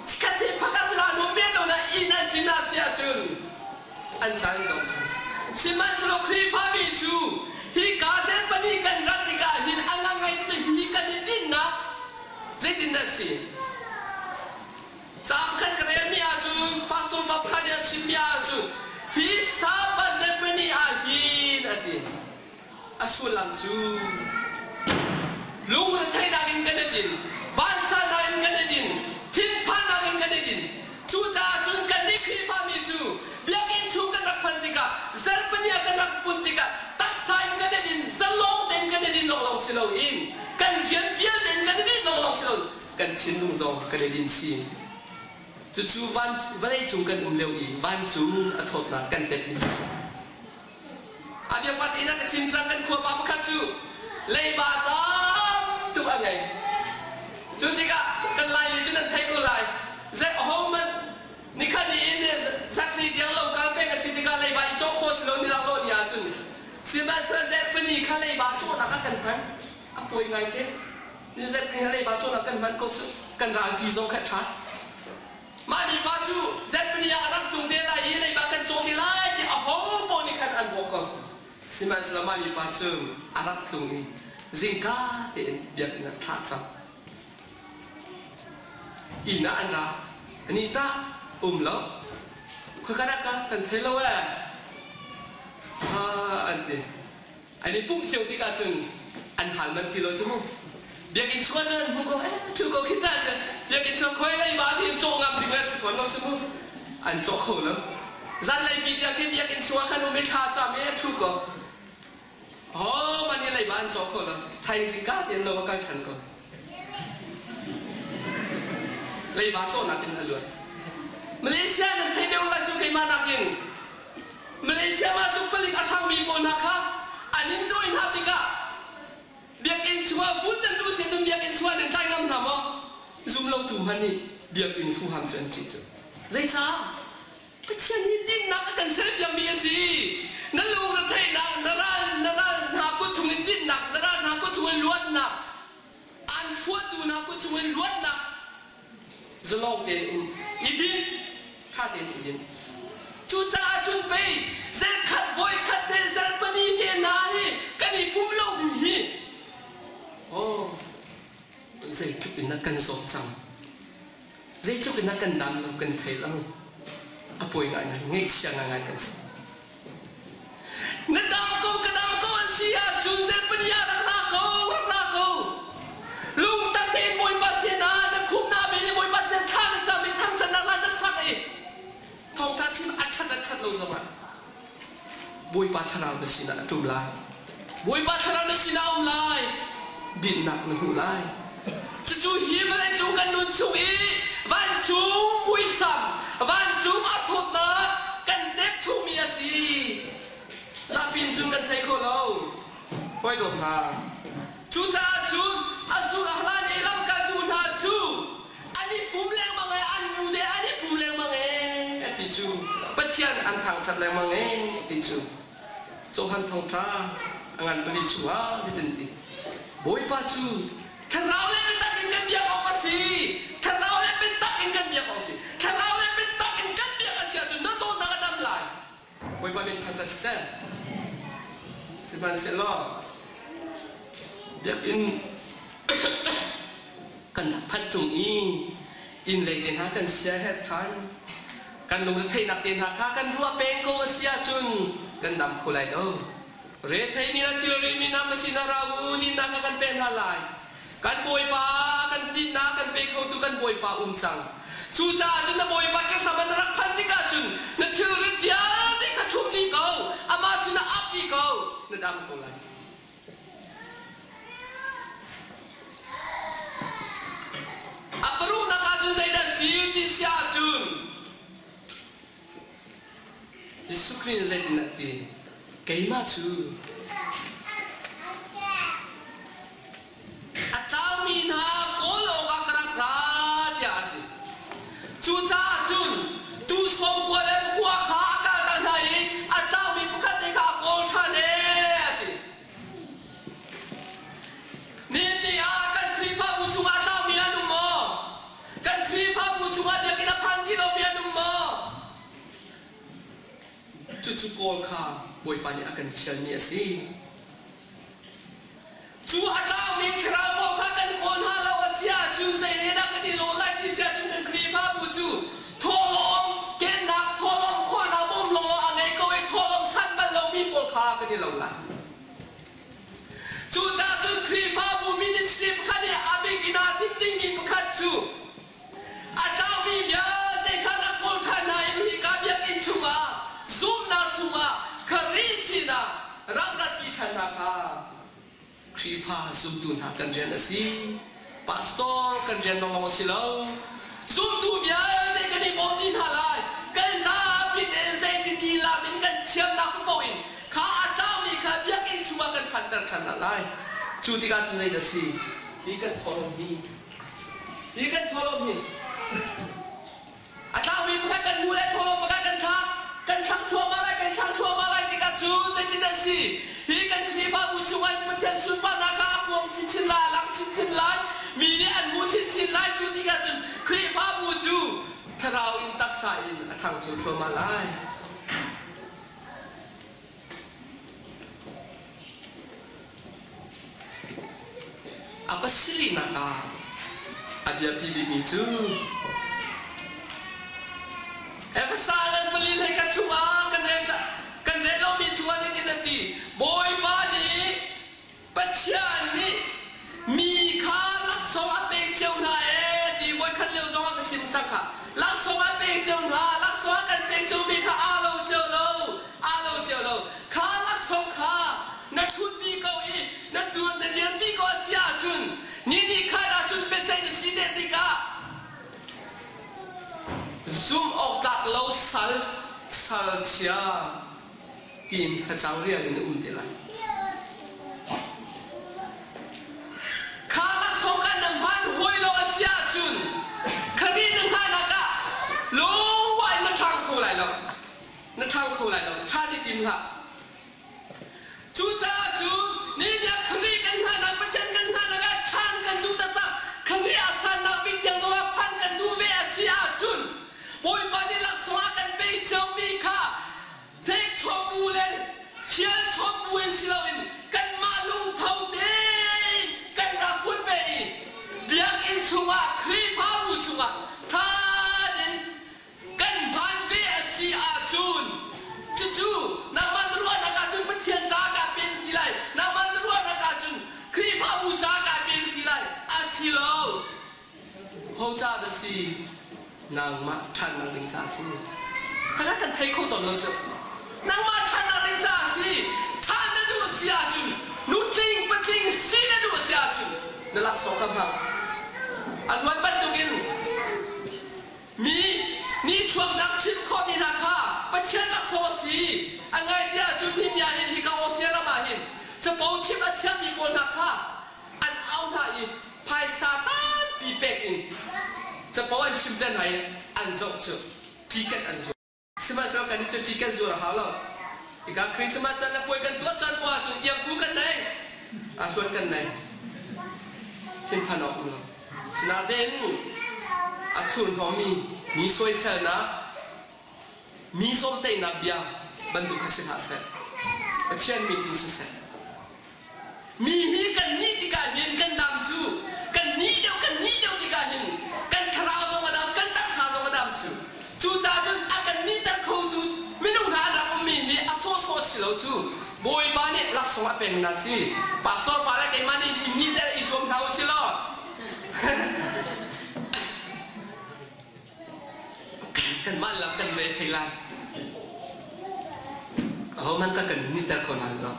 A: chikkhat te phak ah cun aa nuam men lo na inn an tlin ah si ahcun an caan dong ṭhan sihmanhsehlaw Khrihfami cu hi Gazel pahnih kan rat tikah hin a ngang ngai cu hi kan i dinnak zeitindah a si ca pakhat ka relmi ahcun pastor pa pakhat nih a chimmi ahcun hi Sabbath Zephaniah ah hin a ti A sullam cu lungretheihnak in kan in in. thinlung zong kan i din chin. Cucu van, vawleicung kan um lio i vancung a thawtnak kan tetmi cu a si. A biapat in a ka chim cang kan khuapa pakhat cu leiba tam tuk a ngei. Cu tikah kan Laimi cu nan thei ko lai. Zei ahohmanh nikhat ni in zakni tiang lo kal peng a si tikah leiba i cawk khawh si lo ni lak lo ni ahcun sihmanhsehlaw zarhpini kha leiba cawhnak ah kan hman. A pawi ngaite. Ni zarhpini kha leiba cawhnak kan hman ko cu kan ralpi zong kha a ṭha. Mah mipa cu zarhpini ah a rak tlung te lai i leiba kan cawh te lai tiah aho paoh nih khan an bawh ko. Sihmanhsehlaw mah mipa cu a rak tlung i zingka tein biakinn ah thlah cang. Inn ah an ra. Anih tah um lo. Khoika dah ka kan thei lo ee. Ah an ti. An i pumh cio tikah cun an hal manh ti lo cu mu. Biakinn chungah cun an hmu ko, eh ṭhu ko khi ta biakinn chung khuai lei ba ti in cawh ngam ding le si fawn lo cu mu. An cawh kho lo. Zanlei pi tiang khi biakinn chungah khan um i thla cam i a ṭhu ko. Oh, man i leiba an cawh kho lo. Thaizing ka tein lo a kal ṭhan ko. Leiba cawhnak in a luat. Malaysia nan thei deuh lai cu keimah nakin. Malaysia mah tluk palik a hrangmi pawl hna kha an in dawi hna tikah biakinn chungah vun nan luh si cun biakinn chungah nan tlai ngam hna maw? Zum lotu hmanh nih biakinn huham cu an ṭih cu. Zeicah? Pathian nih dinnak a kan serpiakmi a si. Na lungretheihnak, na ral, na ral hna kut chungin dinnak, na ral hna kut chungin luatnak, an fuatu hna kut chungin luatnak, zalong tein um, i din, ṭha tein i din. Cucaah cun pei zarkhat voikhat te zarhpani te hna hi kan i pum lomi hi oh zeitluk in dah kan zawt cang. Zeitluk in a kan dam lo kan thei lo. A pawi ngaingai, ngaihchia ngaingai kan si. Na dam ko, ka dam ko an si ahcun Zephani ah rak ra ko, rak ra ko. Lungtak tein Bawipa sinah na khum na bil i Bawipa sinah thla na cam i thangṭhatnak hla na sak i thawngṭha chim a ṭhat a ṭhat lo zongah Bawipa thlarau na sinah a ṭum lai. Bawipa thlarau na sinah a um lai. Dinhnak na hmuh lai. Cucu hi vawleicung kan nun chung i vancung muisam, vancung a thawtnak kan tep chungmi a si. Zapin cun kan thei kho lo. Hawi dawt hna. Cucaah cun a zulh a hlan i lamkaltu hna cu an i pum lengmang e, an nu te an i pum lengmang e ti cu Pathian an thangṭhat lengmang e ti cu Johan thawngṭha a ngan pali chungah zeitin ti Bawipa cu thlarau le biatak in kan biak awk a si thlarau le biatak in kan biak awk a si thlarau le biatak in kan biak a si ahcun na zawtnak a dam lai Bawipa min thangṭhat seh. Sihmanhsehlaw biakinn kan rak phanh ṭung i inn lei te hna kan siaherh ṭhan. Kan lungretheihnak te hna kha kan ruah peng ko a si ahcun kan dam kho lai lo. Retheimi le thilrimi hna ka sinah ra u, dinnak kha kan pek hna lai. Kan Bawipa kan dinnak kan pe khotu kan Bawipa um cang. Cucaah cun na Bawipa ke hram ah na rak phanh tikah cun na thilrit vialte kha ṭhum dih ko, amah cu na ap dih ko, na dam ko lai. A paruknak ah cun zeidah si ti si ahcun Jesuh Khrih nih zeitindah a ti? Keimah cu a tlaumi hna kawl awkah ka rak ra tiah a ti. Cucaah cun tuu sawmkua le pakua kha a kalter hna i a tlaumi pakhat te kha a kawl ṭhan ee a ti. Nihin ni ah kan Khrihfabu chungah a tlaumi an um maw? Kan Khrihfabu chungah biakinn a phan ti lomi an um maw? Cucu kawl kha Bawipa nih a kan fialmi a si. Cu a tlaumi thlarau paoh kha kan kawl hna lo a si ahcun zei he dah kan i lawh lai ti si ahcun kan Khrihfabu cu thawhlawm kennak thawhlawm khawhnak bawm lawnglawng a ngei ko i thawhlawm san bal lomi pawl kha kan i lo lai. Cucaah cun Khrihfabu ministry pakhat i a bik in aa timh dingmi pakhat cu a tlaumi vialte kha rak kawl ṭhan hna in hika biakinn chungah zumhnak chungah Khrih sinah rak ratpi ṭhan hna kha Khrihfa zumtu hna kan rian a si. Pastor kan rian lawnglawng a si lo. Zumtu vialte kan i bawm dih hna lai. Kan zapi tein zeiti lam in kan thiamnak paoh in kha a tlaumi kha biakinn chungah kan phanter ṭhan hna lai. Cu tikah cun zeidah a si? Hi kan thawhlawm hi, hi kan thawhlawm hi A tlaumi pakhat kan hmu le thawhlawm pakhat kan thlak. Kan thlang thluahmah lai, kan thlang thluahmah lai tikah cun zeitin an si? Hi kan Khrihfabu chungah Pathian sunparnak kha a phuang chinchin lai, a lang chinchin lai, mi nih an hmuh chinchin lai. Cu tikah cun Khrihfabu cu thlarau in taksa in a ṭhangcho thluahmah lai. A pasarihnak ah a biapi bikmi cu Efesa ngan pali hlei khat chungah kan rel kan rel lomi chungah zeitin an ti? Bawipa nih Pathian nih mi kha laksawng a pek cio hna ee ti voikhat lio zongah ka chim cang kha. Laksawng a pek cio hna, laksawng a kan pek ciomi kha aa lo cio lo, aa lo cio lo. Kha laksawng kha na ṭhutpi ko i na tuan na dirpi ko a si ahcun ni ni khat ahcun biaceih na si te tikah zumh awk tlak lo sal sal chia tiin hacang rial in a um te lai. Kha laksawng kan nan hman huai lo a si ahcun khari na hnanak ah lungwa in na ṭhang kho lai lo. Na ṭhang kho lai lo. Ṭha nih tim hlah. Cucaah cun nihin ah Khrih kan hnanak Pathian kan hnanak ah ṭhan kan duh taktak. Khrih a sannak bik tiang zongah phan kan duh ve a si ahcun Bawipa nih laksawng a kan pe ciomi kha Hnekchuah bu le fialchuah bu in si loin kanmah lungtho tein kan rak put ve i biakinn chungah Khrihfabu chungah ṭha in kan hman ve a si ahcun cucu nangmah na ruahnak ahcun Pathian ca kaa pe na ti lai nangmah na ruahnak ahcun Khrihfabu ca kaa pe na ti lai a si lo. Ho ca dah si? Nangmah ṭhannak ding ca a si. Khakha kan thei kho tawn lo cu. Nangmah ṭhannak ding ca a si. Ṭhan na duh a si ahcun, nutling patling si na duh a si ahcun, na laksawng kha hmang. A luan bantukin mi nihchuaknak chim khawh te hna kha Pathian laksawng a si. A ngai ti ahcun hi ni ah hin hika Austria ram ah hin capo chim a thiammi pawl hna kha an auh hna i phaisa tampi pek in capo an chimter hna i an zoh cu ticket an zuar. Sihmanhsehlaw kannih cu ticket zuar a hau lo. Hika Christmas caan le puai kan tuah caan poah ahcun iangku kan nei, ahluan kan nei. Thinphan awk um lo. Sinain a thurhnawmmi mi sawiselnak, mi zawmhteihnak bia bantuk kha si hlah seh. Pathian min in siseh. Mi hi kan nih tikah hin kan dam cu kan nih deuh kan nih deuh tikah hin kan thlarau zong a dam kan taksa zong a dam cu. Cucaah cun a kan nihter khotu minung hna an rak ummi nih a sawhsawh si lo cu Bawipa nih laksawng a pek hna si. Pastor pa le keimah nih i nihter i zuam hna u si law Kanmah lam kan re thei lai. Ahohmanh ka kan niter kho hna lo.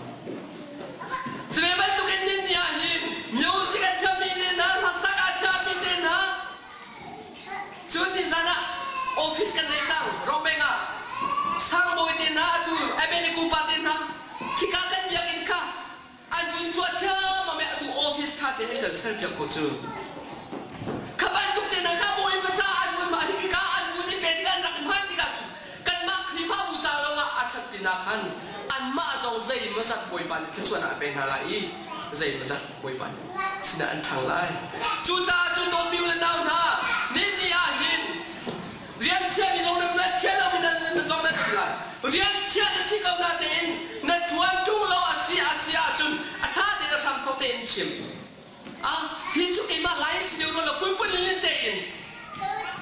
A: Cuve bantukin nin ni ah hin music a thiammi te hna, hlasak a thiammi te hna, cun nizan ah office kan nei cang, Rockbank ah sangbawi te hna, atu Abednego pa te hna, khika kan biakinn kha An vun tuah ṭhiammam i atu office ṭha tein kan serpiak ko cu. Kha bantuk te hna kha Bawipa caah an vun mah hi khika an vun i pe tikah an rak i hman tikah cun kanmah Khrihfabu ca lawngah a ṭhat pinah khan anmah zong zeimawzat Bawipa nih thluachuahnak a pek hna lai i zeimawzat Bawipa nih sinah an ṭhang lai. Cucaah cun dawtmi u le nau hna, ni ah hin Rian thiami zong nan na thian lomi nan zong nan um lai. Rian thian a si ko natein na ṭuan ṭung lo a si a si ahcun a ṭha tein a hram thawk tein chim. Ah, hi cu keimah lai si deuh rua lo punpun lilin tein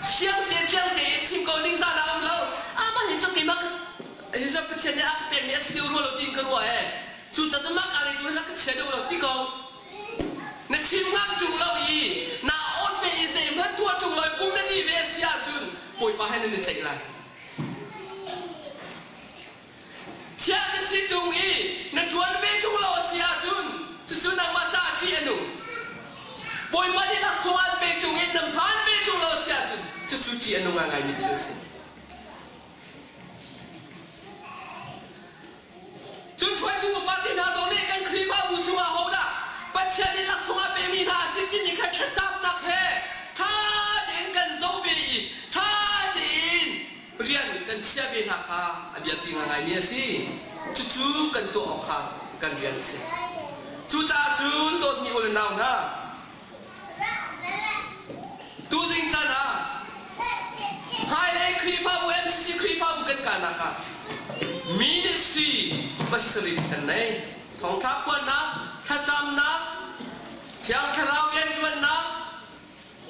A: fiang te tliang tein chim ko ningzah dah um lo. Ah, mah hi cu keimah hi cu Pathian nih a ka pekmi a si deuh rua lo tiin ka ruah ee. Cucaah cun mah ka lei tu hi ka chia deuh lo ti ko. Na chim ngam ṭung lo i naa awt ve i zeihmanh tuah ṭung lo i kum na nih ve a si ahcun Bawipa he nan i ceih lai. Thiah na si ṭung i na ṭuan ve ṭung lo a si ahcun cucu nangmah caah ṭih a nung. Bawipa nih laksawng an pek ṭung i na hmaan ve ṭung lo a si ahcun cucu ṭih a nung ngaingaimi thil a si. Cun hruaitu upa te hna zong nih kan Khrihfabu chungah hodah Pathian nih laksawng a pemi hna a si timi kha thlacamnak he ṭha tein kan zoh ve i ṭha tein rian kan chiah ve hna kha a biapi ngaingaimi a si. Cucu kan tuah awk kha kan rian a si. Cucaah cun dawtmi u le nau hna, tuzing caan ah hmailei Khrihfabu MCC Khrihfabu kan kalnak ah ministry pasarih kan nei. Thawngṭha phuannak, thlacamnak, Thiang Thlarau rianṭuannak,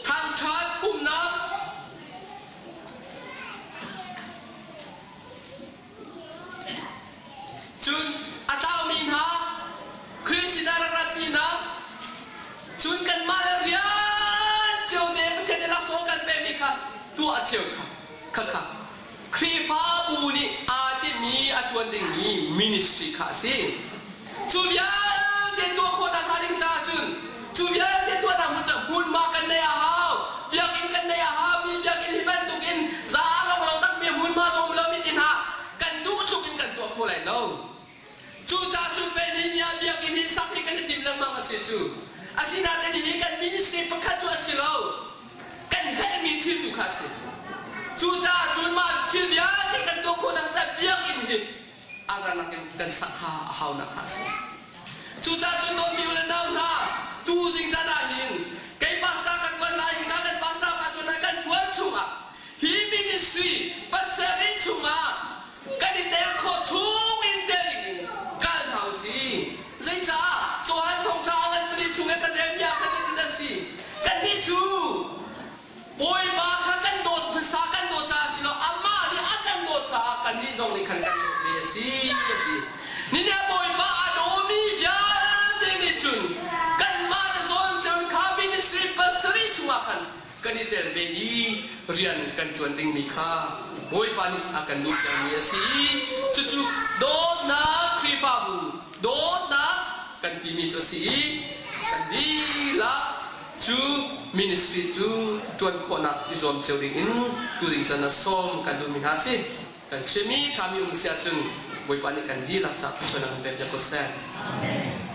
A: thangṭhat pumhnak, Cun a tlaumi hna, Khrih sinah rak ratmi hna, cun kanmah le rian cio te Pathian nih laksawng kan pekmi kha tuah cio kha khakha Khrihfabu nih aa timhmi a ṭuan dingmi ministry kha a si. Cu vialte tuah khawhnak hnga ding caah cun cu vialte tuahnak hmun cu hmunhma kan neih a hau. Biakinn kan neih a hau. Mi biakinn hi bantukin za a long lo takmi hmunhma zong um lomi ti hna kan duh tluk in kan tuah kho lai lo. Cucaah cu pe ni ni ah biakinn hi sak hi kan i tim lengmang a si cu. Asinain hi kan ministry pakhat cu a si lo. Kan herhmi thil tu kha a si. Cucaah cun mah thil vialte kan tuah khawhnak caah biakinn hi a ranak in kan sak kha a haunak kha a si. Cucaah cun dawtmi u le nau hna, tu zing caan ah hin kei pastor ka ṭuan lai, hi kha kan pastor ka ṭuan lai, kan ṭuan chungah hi ministry pasarih chungah kan i tel khawh chung in tel dingin kal hna u sih. Zeicah Johan thawngṭha a ngan pali chung i kan relmi ah khan zeitin a si? Kannih cu Bawipa kha kan dawt hmasa kan dawt caah si lo amah nih a kan dawt caah kannih zong nih khan kan dawt ve a si a ti. Nihin ah Bawipa a dawmi vialte nih cun kanmah le zawn cun kha ministry pasarih chungah khan kan i tel ve i rian kan ṭuan dingmi kha Bawipa nih a kan duhpiakmi a si. Cucu dawtnak Khrihfabu dawtnak kan timi cu a si i kan dihlak Cu ministry cu ṭuan khawhnak i zuam cio dingin tuzing caan ah sawm kan duhmi hna a si. Kan chimmi ṭhami um si ahcun Bawipa nih kan dihlak caah thluachuahnak in pek piak ko seh.
B: Amen.